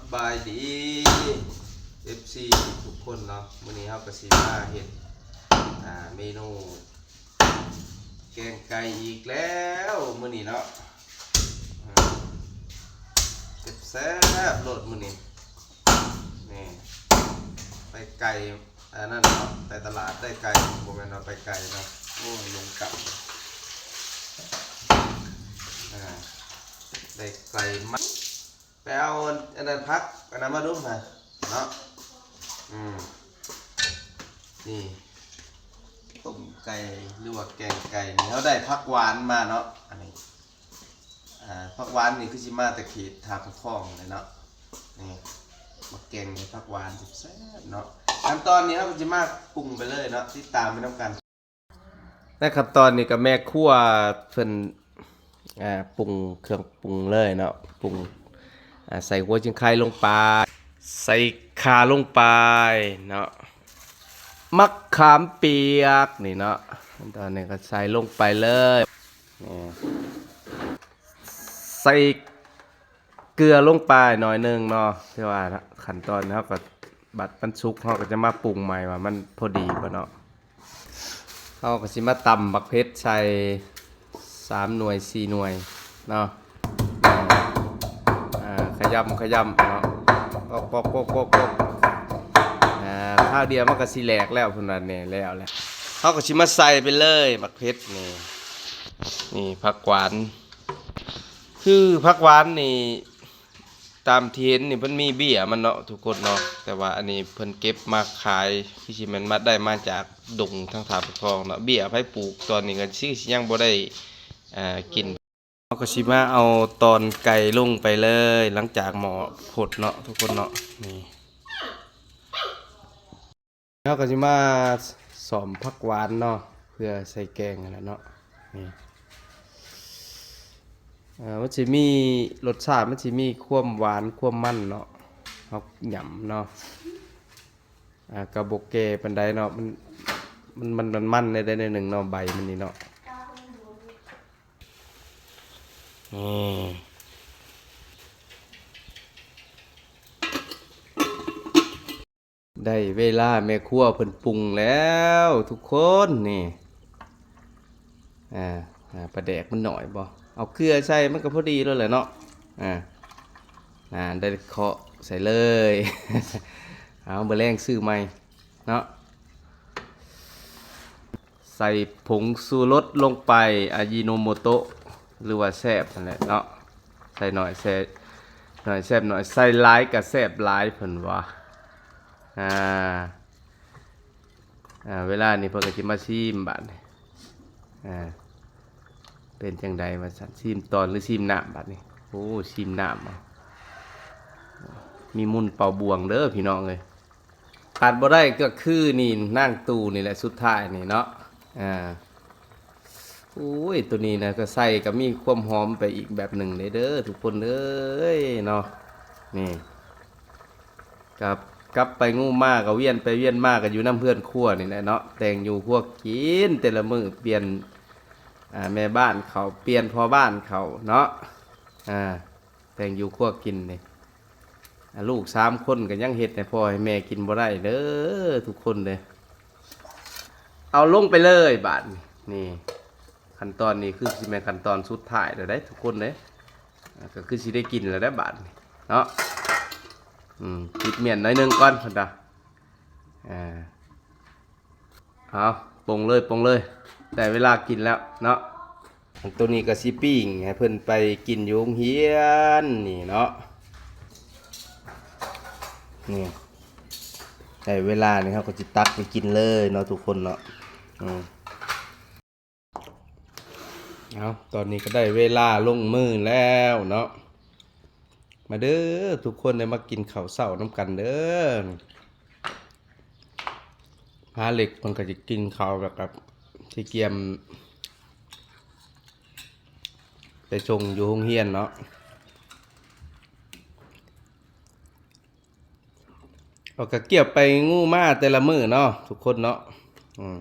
ສະບາຍດີ ເອັຟຊີ ທຸກຄົນເນາະ, ມື້ນີ້ເຮົາກໍຊິມາເຮັດ ອ່າ ເມນູແກງໄກ່ອີກແລ້ວມື້ນີ້ເນາະ. ອືມ ແຊບໆໂລດມື້ນີ້. ນີ້ ໄປໄກ່ ອັນນັ້ນເນາະ ໄປຕະຫຼາດໄດ້ໄກ່ ບໍ່ແມ່ນວ່າໄປໄກເນາະ. ໂອ້ຍ ລົງກັບ ອ່າ ໄດ້ໄກ່ມາ ໄປເອົາອັນນັ້ນ ຜັກອັນນັ້ນມາດຸນະເນາະ. ອືມ ນີ້ ຕົ້ມໄກ່ ຫຼືວ່າແກງໄກ່ນີ້ ເຮົາໄດ້ຜັກຫວານມາເນາະ. ອັນນີ້ ອ່າ ຜັກຫວານນີ້ຄືຊິມາແຕ່ເຂດທ່າປາຄອງເລີຍເນາະ. ນີ້ ມາແກງໃສ່ຜັກຫວານແຊບໆເນາະ. ຂັ້ນຕອນນີ້ເຮົາກໍຊິມາປຸງໄປເລີຍເນາະ, ຕິດຕາມໄປນຳກັນ. ໃນຂັ້ນຕອນນີ້ກໍແມ່ຄົວເພິ່ນ ອ່າ ປຸງເຄື່ອງປຸງເລີຍເນາະ, ປຸງ ອ່າ ໃສ່ຫົວຊິງໄຄລົງໄປ ໃສ່ຂ່າລົງໄປເນາະ, ໝາກຂາມປຽກນີ້ເນາະ, ຕອນນີ້ກໍໃສ່ລົງໄປເລີຍ. ນີ້ ໃສ່ເກືອລົງໄປໜ້ອຍໜຶ່ງເນາະ, ແຕ່ວ່າຂັ້ນຕອນເຮົາກໍ ບັດມັນສຸກເຮົາກໍຈະມາປຸງໃໝ່ວ່າມັນພໍດີບໍ່ເນາະ. ເຮົາກໍຊິມາຕຳບັກເຜັດໃສ່ສາມໜ່ວຍ ສີ່ໜ່ວຍເນາະ. ອ່າ ຂະຫຍຳຂະຫຍຳເນາະ, ປອກໆໆໆ ອ່າ ຄາວດຽວມັນກໍຊິແຫຼກແລ້ວ ເພິ່ນວ່າແນ່ແລ້ວແຫຼະ. ເຮົາກໍຊິມາໃສ່ໄປເລີຍບັກເຜັດນີ້. ນີ້ຜັກຫວານ ຄືຜັກຫວານນີ້ ຕາມທີ່ເຫັນນີ້ເພິ່ນມີເບ້ຍມັນເນາະທຸກຄົນເນາະ, ແຕ່ວ່າອັນນີ້ເພິ່ນເກັບມາຂາຍ ຄືຊິແມ່ນມາໄດ້ມາຈາກດົງທາງທ່າປາຄອງເນາະ. ເບ້ຍໃຜປູກຕອນນີ້ກໍຄືຊິຍັງບໍ່ໄດ້ ອ່າ ກິນ. ເຮົາກໍຊິມາເອົາຕອນໄກ່ລົງໄປເລີຍ ຫຼັງຈາກໝໍ້ຟົດເນາະທຸກຄົນເນາະ. ນີ້ ເຮົາກໍຊິມາສ້ອມຜັກຫວານເນາະ ເພື່ອໃສ່ແກງຫັ້ນແຫຼະເນາະ. ນີ້ ເອີ ມັນຊິມີ ລົດຊາດມັນຊິມີຄວາມຫວານຄວາມມັນເນາະ, ເຮົາຫຍຳເນາະ. ອ່າ ກໍບໍ່ແກ່ປານໃດເນາະ, ມັນ ມັນ ມັນ ມັນແດ່ໜ້ອຍໜຶ່ງເນາະ ໃບມັນນີ້ເນາະ. ນີ້ ໄດ້ເວລາແມ່ຄົວເພິ່ນປຸງແລ້ວທຸກຄົນ. ນີ້ ອ່າ ອ່າ ປາແດກມັນໜ້ອຍບໍ່ ເອົາເກືອໃສ່ມັນກໍພໍດີແລ້ວແຫຼະເນາະ. ອ່າ ອ່າ ໄດ້ເຄາະໃສ່ເລີຍ. ເອົາ ມື້ແລງຊື້ໃໝ່ເນາະ. ໃສ່ຜົງຊູລົດລົງໄປ ອາຢິໂນໂມໂຕະ ຫຼືວ່າແຊບຫັ້ນແຫຼະເນາະ, ໃສ່ໜ້ອຍແຊບ ໜ້ອຍແຊບໜ້ອຍ ໃສ່ຫຼາຍກໍແຊບຫຼາຍເພິ່ນວ່າ. ອ່າ ອ່າ ເວລານີ້ເພິ່ນກໍຊິມາຊີມບາດນີ້. ອ່າ ເປັນຈັ່ງໃດວ່າຊັ້ນ ຊີມຕອນ ຫຼື ຊີມນ້ຳບາດນີ້? ໂອ້ ຊີມນ້ຳເອົາ. ມີມຸນເປົ່າບ່ວງເດີພີ່ນ້ອງເອີຍ. ຂາດບໍ່ໄດ້ກໍຄືນີ້ ນາງຕູ້ນີ້ແຫຼະ ສຸດທ້າຍນີ້ເນາະ. ອ່າ ໂອ້ຍ ໂຕນີ້ນະ ກໍໃສ່ກໍມີຄວາມຫອມໄປອີກແບບໜຶ່ງເດ້ ເດີທຸກຄົນເອີຍເນາະ. ນີ້ ກັບ ກັບໄປງຸມມາ ກໍວຽນໄປວຽນມາ ກໍຢູ່ນຳເຮືອນຄົວນີ້ແຫຼະເນາະ, ແຕ່ງຢູ່ຄົວກິນແຕ່ລະມື້ ປ່ຽນ ອ່າ ແມ່ບ້ານເຂົາ ປ່ຽນພໍ່ບ້ານເຂົາເນາະ. ອ່າ ແຕ່ງຢູ່ຄົວກິນນີ້ ອ່າ ລູກສາມຄົນກໍຍັງເຮັດໃຫ້ພໍ່ໃຫ້ແມ່ກິນບໍ່ໄດ້ເດີທຸກຄົນເດີ. ເອົາລົງໄປເລີຍບາດນີ້. ນີ້ ຂັ້ນຕອນນີ້ຄືຊິແມ່ນຂັ້ນຕອນສຸດທ້າຍແລ້ວເດ້ທຸກຄົນເດ້. ອ່າ ກໍຄືຊິໄດ້ກິນແລ້ວເດ້ບາດນີ້ເນາະ. ອືມ ປິດມ້ຽນໜ້ອຍໜຶ່ງກ່ອນເພິ່ນວ່າ. ອ່າ ເອົາ ປົງເລີຍ ປົງເລີຍ ໄດ້ເວລາກິນແລ້ວເນາະ. ໂຕນີ້ກໍຊິປີ້ງໃຫ້ເພິ່ນໄປກິນຢູ່ໂຮງຮຽນນີ້ເນາະ. ນີ້ ໄດ້ເວລານີ້ ເຮົາກໍຊິຕັກໄປກິນເລີຍເນາະທຸກຄົນເນາະ. ອືມ ເອົາ ຕອນນີ້ກໍໄດ້ເວລາລົງມືແລ້ວເນາະ. ມາເດີທຸກຄົນ ໄດ້ມາກິນເຂົ້າເຊົ້ານຳກັນເດີ. ພາເລັກເພິ່ນກໍຊິກິນເຂົ້າ ແລ້ວກໍຊິກຽມໄປສົ່ງຢູ່ໂຮງຮຽນເນາະ. ເຮົາກໍກຽມໄປງຸມມາແຕ່ລະມື້ເນາະທຸກຄົນເນາະ. ອືມ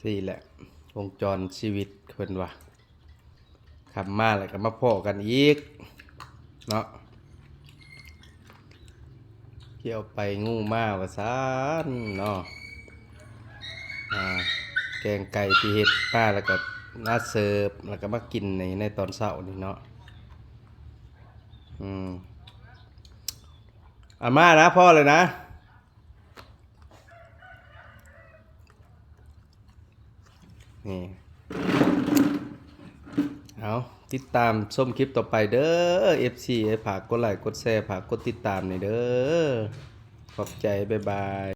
ຊີ້ແຫຼະ ວົງຈອນຊີວິດເພິ່ນວ່າ ຄ່ຳມາແລ້ວກໍມາພໍ້ກັນອີກ. ເນາະ ກ່ຽວໄປງູມາວ່າຊັ້ນເນາະ. ອ່າ ແກງໄກ່ທີ່ເຮັດມາ ແລ້ວກໍມາເສີບ ແລ້ວກໍມາກິນໃນ ໃນຕອນເຊົ້ານີ້ເນາະ. ອືມ ອາ ມານະ ພໍແລ້ວນະ. ນີ້ ເອົາ ຕິດຕາມຊົມຄລິບຕໍ່ໄປເດີ ເອັຟຊີ ຝາກກົດໄລກົດແຊ ຝາກກົດຕິດຕາມແດ່ເດີ. ຂອບໃຈ ບາຍບາຍ.